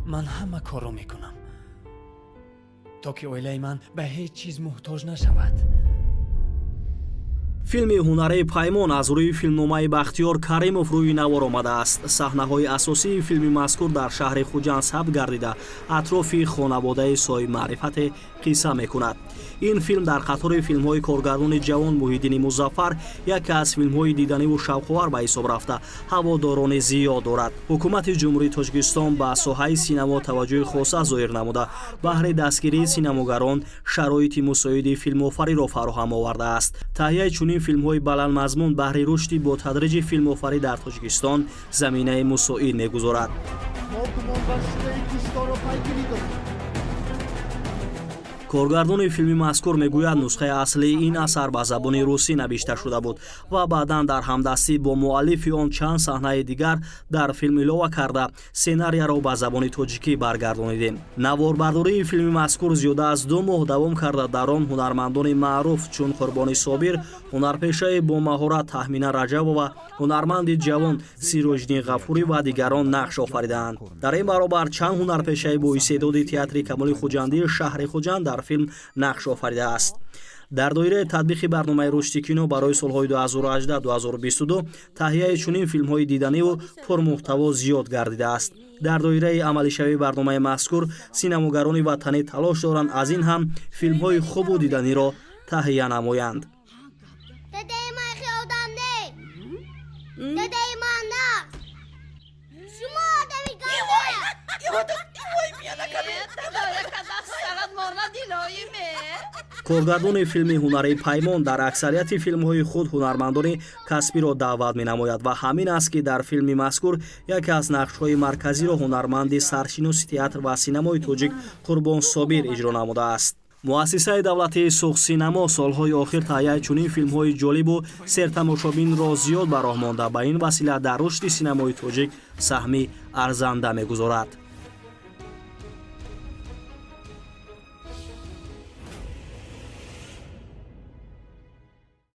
Ман ҳама корро мекунам, то ки оилаи ман ба ҳеҷ чиз муҳтоҷ нашавад. Филми ҳунарии «Паймон» аз рӯи филмномаи Бахтиёр Каримов рӯи навор омадааст. Саҳнаҳои асосии филми мазкур дар шаҳри Хуҷанд сабт гардида, атрофи хонаводаи соҳибмаърифате қисса мекунад. Ин филм дар қатори филмҳои коргардони ҷавон Муҳиддини Музаффар яке аз филмҳои диданиву шавқовар ба ҳисоб рафта, ҳаводорони зиёд дорад. Ҳукумати Ҷумҳурии Тоҷикистон ба соҳаи синамо таваҷҷӯҳи хоса зоҳир намуда, баҳри дастгирии синамогарон шароити мусоиди филмофариро фароҳам овардааст. Таҳияи чунин филмҳои баландмазмун баҳри рушди ботадриҷи филмофарӣ дар Тоҷикистон заминаи мусоид мегузорад. Мо гумонбаршудаи кушторро пайгирӣ дорем. Коргардони филми мазкур мегӯяд, нусхаи аслии ин асар ба забони русӣ навишта шуда буд ва баъдан дар ҳамдастӣ бо муаллифи он чанд саҳнаи дигар дар филм илова карда, сценарияро ба забони тоҷикӣ баргардонидем. Наворбардории филми мазкур зиёда аз 2 моҳ давом карда, дар он ҳунармандони маъруф чун Қурбони Собир, ҳунарпешаи бомаҳорат Таҳмина Раҷабова, ҳунарманди ҷавон Сироҷиддин Ғафурӣ ва дигарон нақш офаридаанд. Дар ин баробар чанд ҳунарпешаи боистеъдоди Театри Камоли Хуҷандии шаҳри Хуҷанд дар филм нақш офаридааст. Дар доираи татбиқи барномаи рушди кино барои солҳои 2018-2022 таҳияи чунин филмҳои диданиву пурмуҳтаво зиёд гардидааст. Дар доираи амалишавии барномаи мазкур синамогарони ватанӣ талош доранд, аз ин ҳам филмҳои хубу диданиро таҳия намоянд. Дадаи ман одам не, дадаи ман на, шумо одами ганда. Коргардони филми ҳунарии «Паймон» дар аксарияти филмҳои худ ҳунармандони касбиро даъват менамояд ва ҳамин аст, ки дар филми мазкур яке аз нақшҳои марказиро ҳунарманди саршиноси театр ва синамои тоҷик Қурбон Собир иҷро намудааст. Муассисаи давлатии «Суғдсинамо» солҳои охир таҳияи чунин филмҳои ҷолибу сертамошобинро зиёд ба роҳ монда, ба ин васила дар рушди синамои тоҷик саҳми арзанда мегузорад.